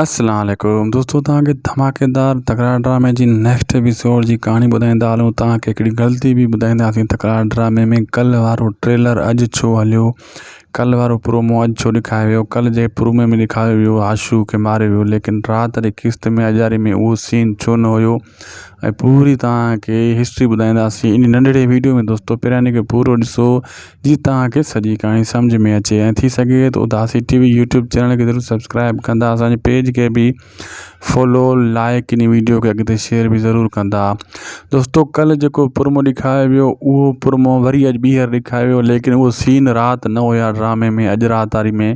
السلام عليڪم دوستو توهان کي ڌماڪيدار تڪرار ڊرامي جي نيڪسٽ ايپيسوڊ جي ڪهاڻي ٻڌائيندا هلون توهان کي هڪڙي غلطي به ٻڌائينداسين تڪرار ڊرامي ۾ ڪل وارو ٽريلر اڄ ڇو هليو ڪل وارو پرومو اڄ ڇو ڏيکاريو ويو ڪل جي پرومي ۾ ڏيکاريو ويو آشو کي ماريو ويو ليڪن رات جي قسط ۾ اڄ واري ۾ اهو سين ڇو نه هيو ۽ پوري توهان کي هسٽري ٻڌائينداسين ان ننڍڙي ويڊيو ۾ دوستو پهريان ان کي پورو ڏسو جي توهان کي سڄي ڪهاڻي سمجھ ۾ اچي ۽ ٿي سگهي ته Udasi T V YouTube channel کي ضرور سبسڪرائب ڪندا اسان جي پيج کي به فالو لائڪ ان ويڊيو کي اڳتي شيئر به ضرور ڪندا دوستو ڪل جيڪو پرومو ڏيکاريو ويو اهو پرومو وري اڄ ٻيهر ڏيکاريو ويو ليڪن اهو سين رات نه هيا ڊرامي ۾ اڄ رات واري ۾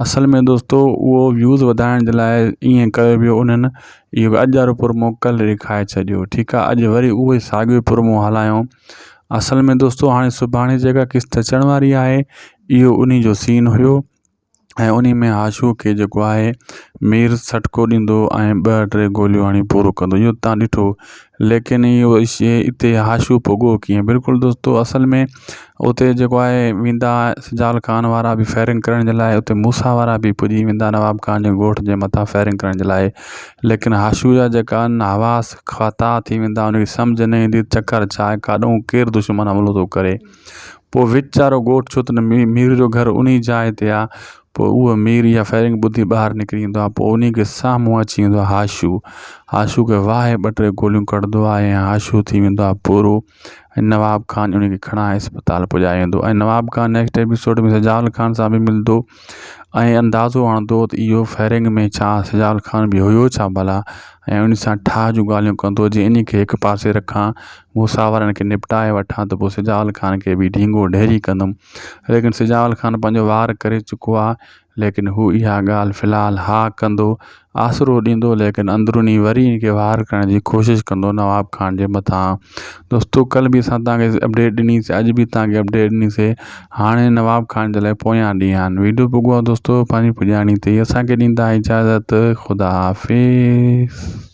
اصل ۾ دوستو اهو ويوز وڌائڻ جي لاء ائين ڪيو ويو انهن اهو اڄ وارو پرومو ڪلهه ڏيکاري ڇڏيو ٺيڪ آهي اڄ وري اهو ئي ساڳيو پرومو هلايو اصل ۾ دوستو هاڻي سڀاڻي جيڪا قسط اچڻ واري آهي اهو انهي جو سين هيو ۽ انهي ۾ هاشو کي جيڪو آهي مير سٽڪو ڏيندو ۽ ٻه ٽي گوليون هڻي پورو ڪندو اهو تان ڏٺو ليڪن اهو اتي هاشو پڳو ڪيئن بلڪل دوستو اصل ۾ اتي جيڪو آهي ويندا سجال خان وارا به فائرنگ ڪرڻ جي لاء اتي موسيٰ وارا به پڄي ويندا نواب خان جي ڳوٺ جي مٿان فائرنگ ڪرڻ جي لاء ليڪن هاشو جا جيڪا آهن حواس خطا ٿي ويندا ان کي سمجهه نه ايندي چڪر ڇا آهي ڪاڏو ڪير دشمن حملو ٿو ڪري پوء وچ وارو ڳوٺ ڇو ته مير جو گهر ان ئي جاء تي آهي پوء اهو مير اها فائرنگ ٻڌي ٻاهر نڪري ايندو آهي پوء انهي کي سامهون اچي ويندو آهي هاشو هاشو کي واهي ٻه ٽي گوليون ڪڍندو آهي ۽ هاشو ٿي ويندو آهي پورو ۽ نواب خان انهي کي کڻائي اسپتال پڄائي ويندو ۽ نواب خان نيڪسٽ ايپيسوڊ ۾ سجاول خان سان به ملندو ۽ اندازو هڻندو ته اهو فائرنگ ۾ ڇا سجاول خان به هيو ڇا ڀلا ۽ ان سان ٺاهه جون ڳالهيون ڪندو جي انهي کي هڪ پاسي رکان موسيٰ وارن کي نپٽائي وٺان ته پوء سجاول خان کي به ڍينگو ڍيري ڪندم. ليڪن سجاول خان پنهنجو وار ڪري چڪو آ ليڪن هو اها ڳالهه في الحال ها ڪندو آسرو ڏيندو ليڪن اندروني وري ان کي وار ڪرڻ جي ڪوشش ڪندو نواب خان جي مٿان. دوستو ڪلهه به اسان توهان کي اپڊيٽ ڏني سي اڄ به توهان کي اپڊيٽ ڏني سي هاڻي نواب خان جي لاء پويان ڏينهن آهن ويڊيو پڳو آ دوستو پنهنجي پڄاڻي تي اسان کي ڏيندا اجازت خدا حافظ.